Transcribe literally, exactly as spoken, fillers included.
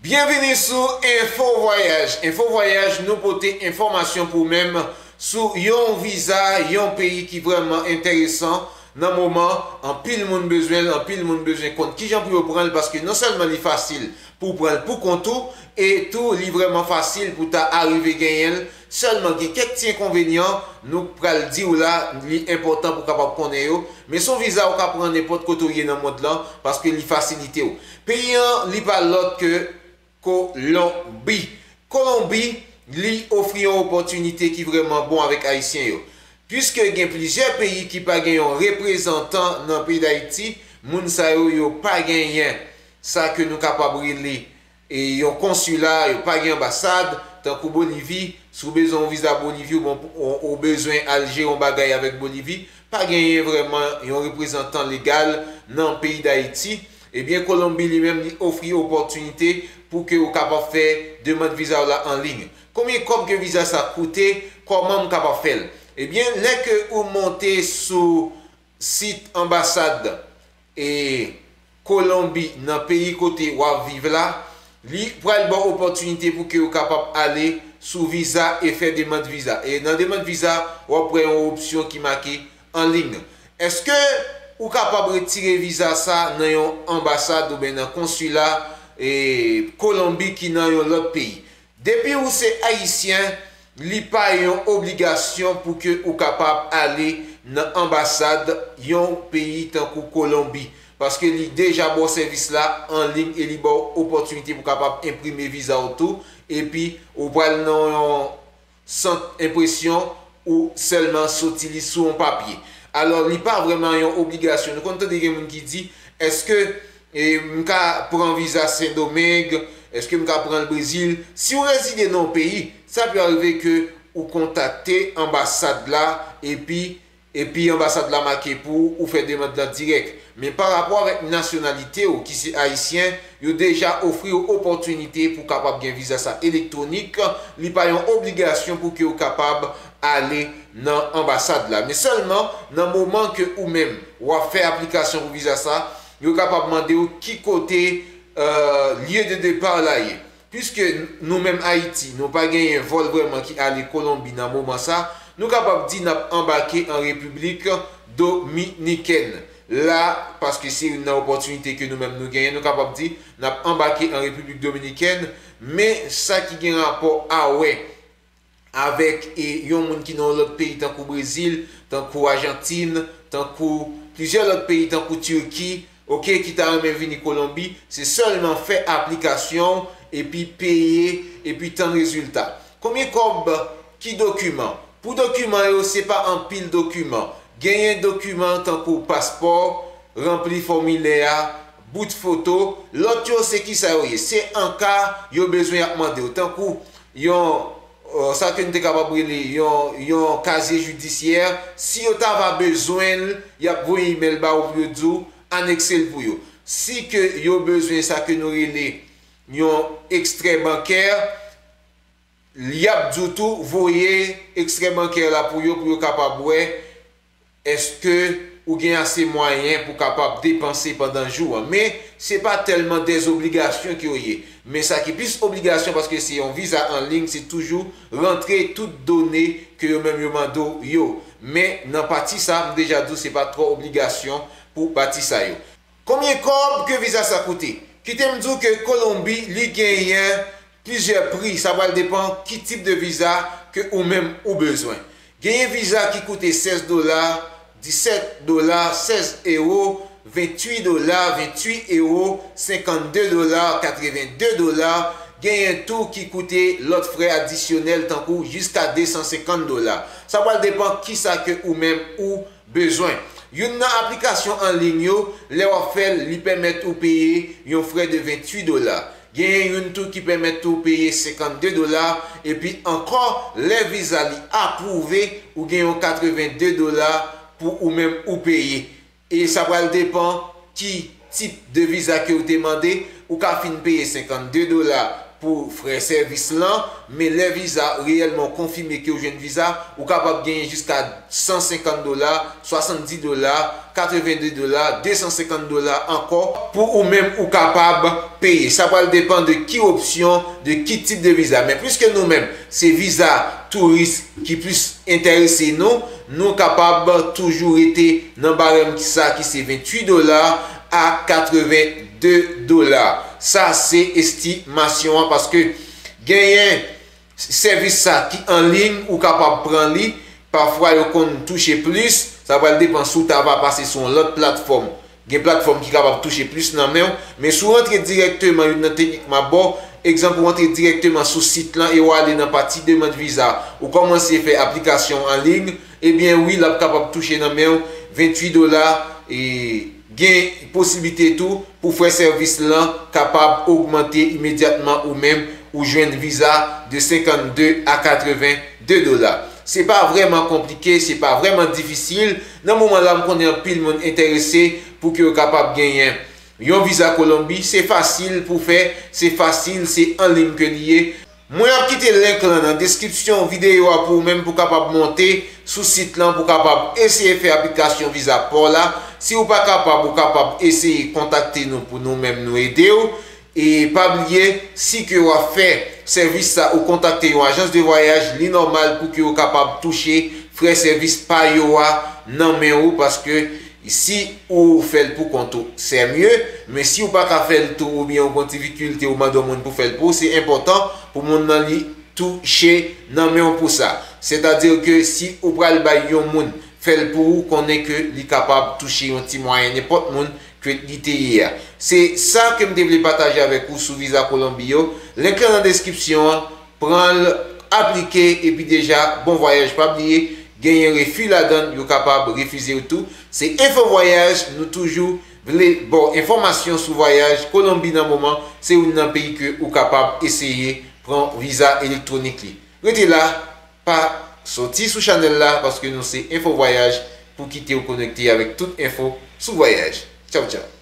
Byenvini sou Enfo Vwayaj. Enfo Vwayaj, nou pote enfòmasyon pou w menm sou yon viza, yon peyi ki vrèman enteresan nan moman. Anpil moun bezwen l, anpil moun bezwen konn kijan pou yo pran l, paske non sèlman li fasil pou w pran l pou kont ou, e tou li vrèman fasil pou ta arive genyen l. Sèlman gen kèk ti enkonvenyan, nou pral di w la, li enpòtan pou w kapab konnen yo. Men se yon viza ou ka pran nenpòt kote w ye nan mond lan, paske li fasilite w. Peyi an, li pa lòt ke Kolonbi. Kolonbi, li ofri yon opòtinite ki vrèman bon avèk Ayisyen yo. Piske gen plizyè peyi ki pa gen yon reprezantan nan peyi Dayiti, moun sa yo, yo pa genyen sa ke nou kapab rele e yon konsila, yo pa gen anbasad, tankou Bolivi, si w bezwen yon viza Bolivi, ou, ou, ou bezwen al jere yon bagay avèk Bolivi, pa genyen vrèman yon reprezantan legal nan peyi Dayiti, ebyen, Kolonbi li menm, li ofri opòtinite pou ke ou kapab fè demann viza w la an liy. Konbyen kòb ke viza sa koute? Kòman m kapab fè l? Ebyen, lè ke ou monte sou sit anbasad e Kolonbi nan peyi kote w ap viv la, li pral ba w opòtinite pou ke w kapab ale sou viza e fè demann viza. E nan demann viza, w ap wè yon opsyon ki make an liy. Èske ou kapab retire viza sa nan yon anbasad oubyen nan konsila e Kolonbi ki nan yon lòt peyi? Depi ou se Ayisyen, li pa yon obligasyon pou ke ou kapab ale nan anbasad yon peyi tankou Kolonbi, paske li deja ba w sèvis la an liy e li ba w opòtinite pou kapab enprime viza w tou, epi ou pral nan yon sant enpresyon ou sèlman soti li sou yon papye. Alò, li pa vrèman yon obligasyon. Nou konn tande gen moun ki di, èske e, m ka pran viza Sendomeng? Èske m ka pran l Brezil? Si w rezide nan yon peyi, sa pral rive ke ou kontakte anbasad la, epi, epi anbasad la make pou ou, ou fè demann lan dirèk. Men pa rapò avèk nasyonalite w ki se ayisyen, yo deja ofri w opòtinite pou w kapab gen viza sa elektwonik. Li pa yon obligasyon pou ke w kapab ale nan anbasad la. Men sèlman nan moman ke ou menm w ap fè aplikasyon pou viza sa, yo kapab mande w ki kote, euh, lieu de départ la ye. Piske nou menm Ayiti, nou pa genyen vòl vrèman ki ale Kolonbi nan moman sa, nou kapab di n ap anbake an Repiblik Dominikèn. La, paske se youn nan opòtinite ke nou menm nou genyen, nou kapab di n ap anbake an Repiblik Dominikèn, men sa ki gen rapò a wè avèk, e, yon moun ki nan yon lòt peyi tankou Brezil, tankou Ajantin, tankou plizyè lòt peyi tankou Tiki, oke, ki ta renmen vini Kolonbi, se sèlman fè aplikasyon epi peye, epi tann rezilta. Konbyen kòb? Ki dokiman? Pou dokiman yo, se pa anpil dokiman. Genyen dokiman tankou paspò, ranpli fòmilè a, bout foto. Lòt yo, se kisa yo ye? Se anka yo bezwen y ap mande w. Tankou yon, euh, sa ke n te kapab rele yon, yon kazye jidisyè. Si yo ta va bezwen l, y ap voye imèl ba ou pou yo di w anekse l pou yo. Si ke yo bezwen sa ke nou rele yon ekstrè bankè, y ap di w tou voye ekstrè bankè la pou yo, pou yo kapab wè èske ou gen ase mwayen pou kapab depanse pandan jou an. Men, se pa tèlman dèzobligasyon ke yo ye. Men sa ki plis obligasyon, paske se yon viza an liy, se toujou rantre tout done ke yo menm yo mande w yo. Men, nan pati sa, m deja di w se pa twò obligasyon pou pati sa yo. Konbyen kòb ke viza sa koute? Kite m di w ke Kolonbi, li genyen plizyè pri, sa pral depann ki tip de viza ke ou menm ou bezwen. Genyen viza ki koute sèz dola, disèt dola, sèz ewo, venntuit dola, venntuit ewo, senkannde dola, katrevennde dola, genyen tou ki koute lòt frè adisyonèl tankou jiska de san senkant dola. Sa pral depann kisa ke ou menm ou bezwen. Youn nan aplikasyon an liy yo, lè w ap fè l, li pèmèt ou peye yon frè de venntuit dola. Genyen youn tou ki pèmèt ou peye senkannde dola, epi ankò, lè viza li apwouve, ou gen yon katrevennde dola pou ou menm ou peye. E sa pral depann ki tip de viza ke ou te mande, ou ka fin peye senkannde dola pou frè sèvis lan, men lè viza reyèlman konfime ke w jwenn viza, ou kapab genyen jiska san senkant dola, swasanndis dola, katrevenndez dola, de san senkant dola ankò pou ou menm ou kapab peye. Sa pral depann de ki opsyon, de ki tip de viza. Men piske nou menm, se viza touris ki plis enterese nou, nou kapab toujou rete nan barèm ki sa ki se venntuit dola a katrevenndez dola. Sa se estimasyon an paske genyen sèvis sa ki an liy ou kapab pran li, pafwa yo konn touche plis, sa pral depann si w ta va pase sou yon lòt platfòm. Gen platfòm ki kapab touche plis nan men w, men si w rantre dirèkteman youn nan teknik m ap ba w, egzanp ou rantre dirèkteman sou sit lan e w ale nan pati demann viza, ou kòmanse fè aplikasyon an liy, ebyen wi, l ap kapab touche nan men w venntuit dola, e gen posiblite tou pou frè sèvis lan kapab ogmante imedyatman ou menm ou jwenn viza de senkannde a katrevenndez dola. Se pa vrèman konplike, se pa vrèman difisil. Nan moman la, m konnen anpil moun enterese pou ke yo kapab genyen yon viza Kolonbi. Se fasil pou fè, se fasil, se an liy ke li ye. Mwen ap kite link lan nan deskripsyon videyo a pou ou menm pou kapab monte sou sit lan, pou kapab eseye fè aplikasyon viza pa w la. Si ou pa kapab, ou kapab eseye kontakte nou pou nou menm nou ede w. E pa bliye, si ke w ap fè sèvis sa ou kontakte yon ajans de vwayaj, li nòmal pou ke yo kapab touche frè sèvis pa yo a nan men ou, paske si ou fè l pou kont ou, c'est mieux, men si ou pa ka fè l tou oubyen ou gon difikilte ou mande yon moun pou fè l pou ou, se enpòtan pou moun nan li touche nan men w pou sa. Sètadi ke si ou pral bay yon moun fè l pou ou, konnen ke li kapab touche yon ti mwayen nenpòt moun ke li te ye a. Se sa ke m te vle pataje avèk ou sou viza Kolonbi yo. Link lan nan deskripsyon an, pran l, aplike, epi deja, bon vwayaj. Pa bliye, genyen refi ladan l, yo kapab refize w tou. Se Enfo Vwayaj, nou toujou vle ba w enfòmasyon sou vwayaj. Kolonbi nan moman, se youn nan peyi ke ou kapab eseye pran viza elektwonik li. Rete la, pa soti sou chanèl la, paske nou se Enfo Vwayaj pou kite w konekte avèk tout enfo sou vwayaj. Tchaw, tchaw.